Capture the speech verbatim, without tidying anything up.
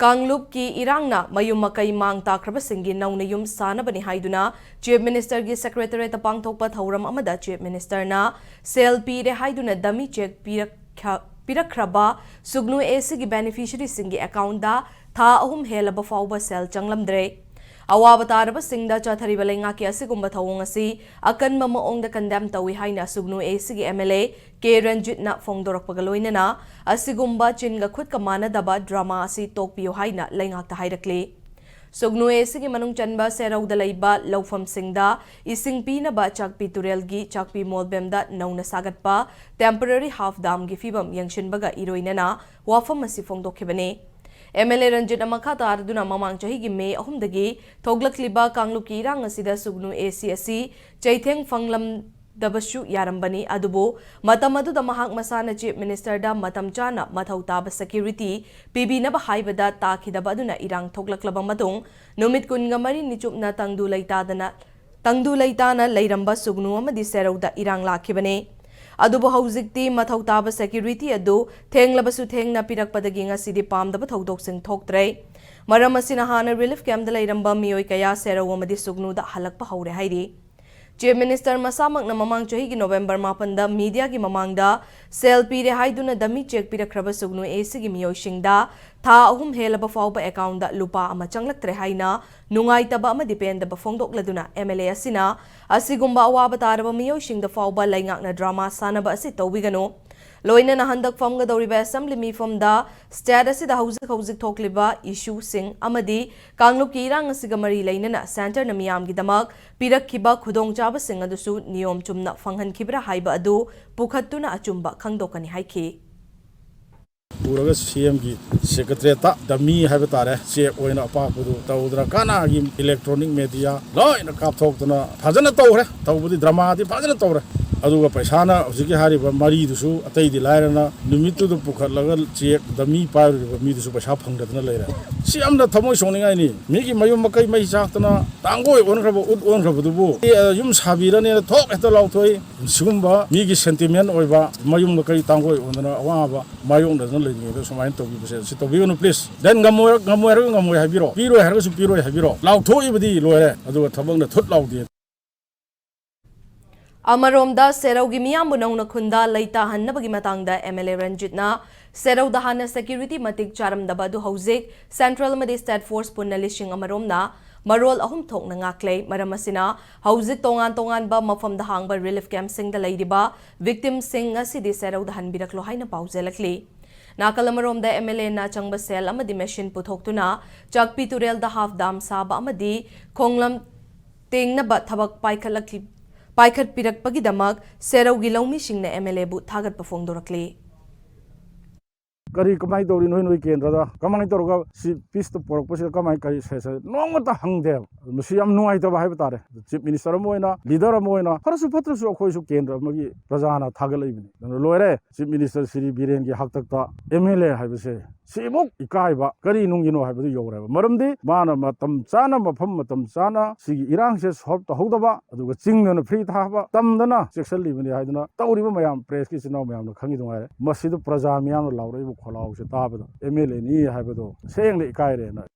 ꯀꯥꯡꯂꯨꯞꯀꯤ ꯏꯔꯥꯡꯅ ꯃꯌꯨꯝ ꯃꯀꯩ ꯃꯥꯡ ꯇꯥꯛꯈ꯭ꯔꯕꯁꯤꯡꯒꯤ ꯅꯧꯅ ꯌꯨꯝ ꯁꯥꯅꯕꯅꯤ ꯍꯥꯏꯗꯨꯅ Chief Ministerꯒꯤ Secretariatꯇ ꯄꯥꯡꯊꯣꯛꯄ ꯊꯧꯔꯝ ꯑꯃꯗ Chief Ministerꯅ ꯁꯦꯜ ꯄꯤꯔꯦ ꯍꯥꯏꯗꯨꯅ dummy cheque ꯄꯤꯔꯛꯈ-, ꯄꯤꯔꯛꯈ꯭ꯔꯕ ꯁꯨꯒꯅꯨ ꯑꯦꯁꯤꯒꯤ beneficiaryꯁꯤꯡꯒꯤ accountꯇ ꯊꯥ ꯑꯍꯨꯝ ꯍꯦꯜꯂꯕ ꯐꯥꯎꯕ ꯁꯦꯜ ꯆꯪꯂꯝꯗ꯭ꯔꯦ꯫ ꯑꯋꯥꯕ ꯇꯥꯔꯕꯁꯤꯡꯗ ꯆꯠꯊꯔꯤꯕ ꯂꯩꯉꯥꯛꯀꯤ ꯑꯁꯤꯒꯨꯝꯕ ꯊꯧꯑꯣꯡ ꯑꯁꯤ ꯑꯀꯟꯕ ꯃꯑꯣꯡꯗ condemn ꯇꯧꯏ ꯍꯥꯏꯅ ꯁꯨꯒꯅꯨ ꯑꯦꯁꯤꯒꯤ MLA ꯀꯦ ꯔꯟꯖꯤꯠꯅ ꯐꯣꯡꯗꯣꯔꯛꯄꯒ ꯂꯣꯏꯅꯅ ꯑꯁꯤꯒꯨꯝꯕ ꯆꯤꯟꯒ ꯈꯨꯠꯀ ꯃꯥꯟꯅꯗꯕ drama ꯑꯁꯤ ꯇꯣꯛꯄꯤꯌꯨ ꯍꯥꯏꯅ ꯂꯩꯉꯥꯛꯇ ꯍꯥꯏꯔꯛꯂꯤ꯫ ꯁꯨꯒꯅꯨ ꯑꯦꯁꯤꯒꯤ ꯃꯅꯨꯡ ꯆꯟꯕ ꯁꯦꯔꯧꯗ ꯂꯩꯕ ꯂꯧꯐꯝꯁꯤꯡꯗ ꯏꯁꯤꯡ ꯄꯤꯅꯕ ꯆꯥꯛꯄꯤ ꯇꯨꯔꯦꯜꯒꯤ ꯆꯥꯛꯄꯤ ꯃꯣꯜꯕꯦꯝꯗ ꯅꯧꯅ ꯁꯥꯒꯠꯄ temporary half damꯒꯤ ꯐꯤꯕꯝ ꯌꯦꯡꯁꯤꯟꯕꯒ ꯏꯔꯣꯏꯅꯅ ꯋꯥꯐꯝ ꯑꯁꯤ ꯐꯣꯡꯗꯣꯛꯈꯤꯕꯅꯤ꯫ MLA ꯔꯟꯖꯤꯠꯅ ꯃꯈꯥ ꯇꯥꯔꯗꯨꯅ ꯃꯃꯥꯡ ꯆꯍꯤꯒꯤ ꯃꯦ ꯑꯍꯨꯝꯗꯒꯤ ꯊꯣꯛꯂꯛꯂꯤꯕ ꯀꯥꯡꯂꯨꯞꯀꯤ ꯏꯔꯥꯡ ꯑꯁꯤꯗ ꯁꯨꯒꯅꯨ ꯑꯦꯁꯤ ꯑꯁꯤ ꯆꯩꯊꯦꯡ ꯐꯪꯂꯝꯗꯕꯁꯨ ꯌꯥꯔꯝꯕꯅꯤ, ꯑꯗꯨꯕꯨ ꯃꯇꯝ ꯑꯗꯨꯗ ꯃꯍꯥꯛ ꯃꯁꯥꯅ Chief Ministerꯗ ꯃꯇꯝ ꯆꯥꯅ ꯃꯊꯧ ꯇꯥꯕ security ꯄꯤꯕꯤꯅꯕ ꯍꯥꯏꯕꯗ ꯇꯥꯈꯤꯗꯕ ꯑꯗꯨꯅ ꯏꯔꯥꯡ ꯊꯣꯛꯂꯛꯂꯕ ꯃꯇꯨꯡ ꯅꯨꯃꯤꯠ ꯀꯨꯟꯒ ꯃꯔꯤꯅꯤ ꯆꯨꯞꯅ ꯇꯪꯗꯨ ꯂꯩꯇꯥꯗꯅ, ꯇꯪꯗꯨ ꯂꯩꯇꯥꯅ ꯂꯩꯔꯝꯕ ꯁꯨꯒꯅꯨ ꯑꯃꯗꯤ ꯁꯦꯔꯧꯗ ꯏꯔꯥꯡ ꯂꯥꯛꯈꯤꯕꯅꯤ꯫ ꯑꯗꯨꯕꯨ ꯍꯧꯖꯤꯛꯇꯤ ꯃꯊꯧ ꯇꯥꯕ security ꯑꯗꯨ ꯊꯦꯡꯂꯕꯁꯨ ꯊꯦꯡꯅ ꯄꯤꯔꯛꯄꯗꯒꯤ ꯉꯁꯤꯗꯤ ꯄꯥꯝꯗꯕ ꯊꯧꯗꯣꯛꯁꯤꯡ ꯊꯣꯛꯇ꯭ꯔꯦ꯫ ꯃꯔꯝ ꯑꯁꯤꯅ ꯍꯥꯟꯅ relief campꯇ ꯂꯩꯔꯝꯕ ꯃꯤꯑꯣꯏ ꯀꯌꯥ ꯁꯦꯔꯧ ꯑꯃꯗꯤ ꯁꯨꯒꯅꯨꯗ ꯍꯜꯂꯛꯄ ꯍꯧꯔꯦ ꯍꯥꯏꯔꯤ꯫ Chief Minister ꯃꯁꯥꯃꯛꯅ ꯃꯃꯥꯡ ꯆꯍꯤꯒꯤ November ꯃꯥꯄꯟꯗ mediaꯒꯤ ꯃꯃꯥꯡꯗ ꯁꯦꯜ ꯄꯤꯔꯦ ꯍꯥꯏꯗꯨꯅ dummy cheque ꯄꯤꯔꯛꯈ꯭ꯔꯕ ꯁꯨꯒꯅꯨ ꯑꯦꯁꯤꯒꯤ ꯃꯤꯑꯣꯏꯁꯤꯡꯗ ꯊꯥ ꯑꯍꯨꯝ ꯍꯦꯜꯂꯕ ꯐꯥꯎꯕ accountꯇ ꯂꯨꯄꯥ ꯑꯃ ꯆꯪꯂꯛꯇ꯭ꯔꯦ ꯍꯥꯏꯅ ꯅꯨꯡꯉꯥꯏꯇꯕ ꯑꯃꯗꯤ ꯄꯦꯟꯗꯕ ꯐꯣꯡꯗꯣꯛꯂꯗꯨꯅ MLA ꯑꯁꯤꯅ ꯑꯁꯤꯒꯨꯝꯕ ꯑꯋꯥꯕ ꯇꯥꯔꯕ ꯃꯤꯑꯣꯏꯁꯤꯡꯗ ꯐꯥꯎꯕ ꯂꯩꯉꯥꯛꯅ drama ꯁꯥꯟꯅꯕ ꯑꯁꯤ ꯇꯧꯕꯤꯒꯅꯨ꯫ ꯂꯣꯏꯅꯅ ꯍꯟꯗꯛ ꯐꯝꯒꯗꯧꯔꯤꯕ assembly ꯃꯤꯐꯝꯗ state ꯑꯁꯤꯗ ꯍꯧꯖꯤꯛ ꯍꯧꯖꯤꯛ ꯊꯣꯛꯂꯤꯕ issueꯁꯤꯡ ꯑꯃꯗꯤ ꯀꯥꯡꯂꯨꯞꯀꯤ ꯏꯔꯥꯡ ꯑꯁꯤꯒ ꯃꯔꯤ ꯂꯩꯅꯅ centreꯅ ꯃꯤꯌꯥꯝꯒꯤꯗꯃꯛ ꯄꯤꯔꯛꯈꯤꯕ ꯈꯨꯗꯣꯡꯆꯥꯕꯁꯤꯡ ꯑꯗꯨꯁꯨ ꯅꯤꯌꯣꯝ ꯆꯨꯝꯅ ꯐꯪꯍꯟꯈꯤꯕ꯭ꯔꯥ ꯍꯥꯏꯕ ꯑꯗꯨ ꯄꯨꯈꯠꯇꯨꯅ ꯑꯆꯨꯝꯕ ꯈꯪꯗꯣꯛꯀꯅꯤ ꯍꯥꯏꯈꯤ꯫ ꯄꯨꯔꯒ CMꯒꯤ Secretariatꯇ dummy ꯍꯥꯏꯕ ꯇꯥꯔꯦ, cheque ꯑꯣꯏꯅ ꯑꯄꯥꯛꯄꯗꯨ ꯇꯧꯗꯅ ꯀꯅꯥꯒꯤ electronic media ꯂꯣꯏꯅ ꯀꯥꯞꯊꯣꯛꯇꯅ ꯐꯖꯅ ꯇꯧꯈ꯭ꯔꯦ꯫ ꯇꯧꯕꯗꯤ dramaꯗꯤ ꯐꯖꯅ ꯇꯧꯔꯦ꯫ ꯑꯗꯨꯒ ꯄꯩꯁꯥꯅ ꯍꯧꯖꯤꯛꯀꯤ ꯍꯥꯏꯔꯤꯕ ꯃꯔꯤꯗꯨꯁꯨ ꯑꯇꯩꯗꯤ ꯂꯥꯏꯔꯅ ꯅꯨꯃꯤꯠꯇꯨꯗ ꯄꯨꯈꯠꯂꯒ ꯆꯦꯛ ꯗꯃꯤ ꯄꯥꯏꯔꯨꯔꯤꯕ ꯃꯤꯗꯨꯁꯨ ꯄꯩꯁꯥ ꯐꯪꯗꯗꯅ ꯂꯩꯔꯦ꯫ ꯁꯤ ꯌꯥꯝꯅ ꯊꯃꯣꯏ ꯁꯣꯛꯅꯤꯡꯉꯥꯏꯅꯤ꯫ ꯃꯤꯒꯤ ꯃꯌꯨꯝ ꯃꯀꯩ ꯃꯩ ꯆꯥꯛꯇꯅ ꯇꯥꯡꯒꯣꯏ ꯑꯣꯟꯈ꯭ꯔꯕ ꯎꯠ ꯑꯣꯟꯈ꯭ꯔꯕꯗꯨꯕꯨ, ꯑꯦ, ꯌꯨꯝ ꯁꯥꯕꯤꯔꯅꯦꯅ ꯊꯣꯛ ꯍꯦꯛꯇ ꯂꯥꯎꯊꯣꯛꯏ꯫ ꯁꯤꯒꯨꯝꯕ ꯃꯤꯒꯤ sentiment ꯑꯣꯏꯕ ꯃꯌꯨꯝ ꯃꯀꯩ ꯇꯥꯡꯒꯣꯏ ꯑꯣꯟꯗꯅ ꯑꯋꯥꯕ ꯃꯥꯌꯣꯛꯅꯗꯅ ꯂꯩꯔꯤꯉꯩꯗ ꯁꯨꯃꯥꯏꯅ ꯇꯧꯕꯤꯕꯁꯦ ꯁꯤ ꯇꯧꯕꯤꯒꯅꯨ please꯫ Then ꯉꯝꯃꯣꯏ, ꯉꯝꯃꯣꯏ ꯍꯥꯏꯔꯒ ꯉꯝꯃꯣꯏ ꯍꯥꯏꯕꯤꯔꯣ, ꯄꯤꯔꯣꯏ ꯍꯥꯏꯔꯒꯁꯨ ꯄꯤꯔꯣꯏ ꯍꯥꯏꯕꯤꯔꯣ꯫ ꯂꯥꯎꯊꯣꯛꯏꯕꯗꯤ ꯂꯣꯏꯔꯦ, ꯑꯗꯨꯒ ꯊꯕꯛꯅ ꯊꯨꯠ ꯂꯥꯎꯗꯦ꯫ ꯑꯃꯔꯣꯝꯗ ꯁꯦꯔꯧꯒꯤ ꯃꯤꯌꯥꯝꯕꯨ ꯅꯧꯅ ꯈꯨꯟꯗ ꯂꯩꯇꯥꯍꯟꯅꯕꯒꯤ ꯃꯇꯥꯡꯗ MLA ꯔꯟꯖꯤꯠꯅ ꯁꯦꯔꯧꯗ ꯍꯥꯟꯅ security ꯃꯇꯤꯛ ꯆꯥꯔꯝꯗꯕ ꯑꯗꯨ ꯍꯧꯖꯤꯛ central ꯑꯃꯗꯤ state force ꯄꯨꯟꯅ ꯂꯤꯁꯤꯡ ꯑꯃꯔꯣꯝꯅ ꯃꯔꯣꯜ ꯑꯍꯨꯝ ꯊꯣꯛꯅ ꯉꯥꯛꯂꯦ꯫ ꯃꯔꯝ ꯑꯁꯤꯅ ꯍꯧꯖꯤꯛ ꯇꯣꯉꯥꯟ ꯇꯣꯉꯥꯟꯕ ꯃꯐꯝꯗ ꯍꯥꯡꯕ relief campꯁꯤꯡꯗ ꯂꯩꯔꯤꯕ victimꯁꯤꯡ ꯉꯁꯤꯗꯤ ꯁꯦꯔꯧꯗ ꯍꯟꯕꯤꯔꯛꯂꯣ ꯍꯥꯏꯅ ꯄꯥꯎꯖꯦꯜꯂꯛꯂꯤ꯫ ꯅꯥꯀꯜ ꯑꯃꯔꯣꯝꯗ MLAꯅ ꯑꯆꯪꯕ ꯁꯦꯜ ꯑꯃꯗꯤ machine ꯄꯨꯊꯣꯛꯇꯨꯅ ꯆꯥꯛꯄꯤ ꯇꯨꯔꯦꯜꯗ half dam ꯁꯥꯕ ꯑꯃꯗꯤ ꯈꯣꯡꯂꯝ ꯇꯦꯡꯅꯕ ꯊꯕꯛ ꯄꯥꯏꯈꯠꯂꯛꯂꯤ-, ꯄꯥꯏꯈꯠꯄꯤꯔꯛꯄꯒꯤꯗꯃꯛ ꯁꯦꯔꯧꯒꯤ ꯂꯧꯃꯤꯁꯤꯡꯅ MLAꯕꯨ ꯊꯥꯒꯠꯄ ꯐꯣꯡꯗꯣꯔꯛꯂꯤ꯫ ꯀꯔꯤ ꯀꯃꯥꯏꯅ ꯇꯧꯔꯤ ꯅꯣꯏ, ꯅꯣꯏ ꯀꯦꯟꯗ꯭ꯔꯗ? ꯀꯃꯥꯏꯅ ꯇꯧꯔꯒ ꯁꯤ peaceꯇ ꯄꯨꯔꯛꯄꯁꯤꯗ ꯀꯃꯥꯏꯅ ꯀꯔꯤ ꯁꯦ-, ꯁꯦ-, ꯅꯣꯡꯃꯇ ꯍꯪꯗꯦꯕ꯫ ꯃꯁꯤ ꯌꯥꯝ ꯅꯨꯡꯉꯥꯏꯇꯕ ꯍꯥꯏꯕ ꯇꯥꯔꯦ꯫ Chief Minister ꯑꯃ ꯑꯣꯏꯅ, leader ꯑꯃ ꯑꯣꯏꯅ, ꯐꯔꯁꯨ ꯐꯠꯇ꯭ꯔꯁꯨ ꯑꯩꯈꯣꯏꯁꯨ ꯀꯦꯟꯗ꯭ꯔ ꯑꯃꯒꯤ ꯄ꯭ꯔꯖꯥꯅ ꯊꯥꯒꯠꯂꯛꯏꯕꯅꯤ꯫ ꯑꯗꯨꯅ ꯂꯣꯏꯔꯦ꯫ Chief Minister ꯁ꯭ꯔꯤ ꯕꯤꯔꯦꯟꯒꯤ ꯍꯥꯛꯇꯛꯇ MLA ꯍꯥꯏꯕꯁꯦ ꯁꯤꯃꯨꯛ ꯏꯀꯥꯏꯕ ꯀꯔꯤ ꯅꯨꯡꯒꯤꯅꯣ ꯍꯥꯏꯕꯗꯨ ꯌꯧꯔꯦꯕ꯫ ꯃꯔꯝꯗꯤ ꯃꯥꯅ ꯃꯇꯝ ꯆꯥꯅ, ꯃꯐꯝ ꯃꯇꯝ ꯆꯥꯅ ꯁꯤꯒꯤ ꯏꯔꯥꯡꯁꯦ solve ꯇꯧꯍꯧꯗꯕ, ꯑꯗꯨꯒ ꯆꯤꯡꯗꯅ free ꯊꯥꯕ, ꯇꯝꯗꯅ ꯆꯦꯛꯁꯤꯜꯂꯤꯕꯅꯤ ꯍꯥꯏꯗꯅ ꯇꯧꯔꯤꯕ ꯃꯌꯥꯝ, pressꯀꯤ ꯏꯆꯤꯟ ꯏꯅꯥꯎ ꯃꯌꯥꯝꯅ ꯈꯪꯉꯤꯗꯨ ꯉꯥꯏꯔꯦ꯫ ꯃꯁꯤꯗ ꯄ꯭ꯔꯖꯥ ꯃꯤꯌꯥꯝꯅ ꯂꯥꯎꯔꯛꯏꯕ ꯈꯣꯜꯂꯥꯎꯁꯦ ꯇꯥꯕꯗ MLAꯅꯤ ꯍꯥꯏꯕꯗꯣ ꯁꯦꯡꯅ ꯏꯀꯥꯏꯔꯦꯅ꯫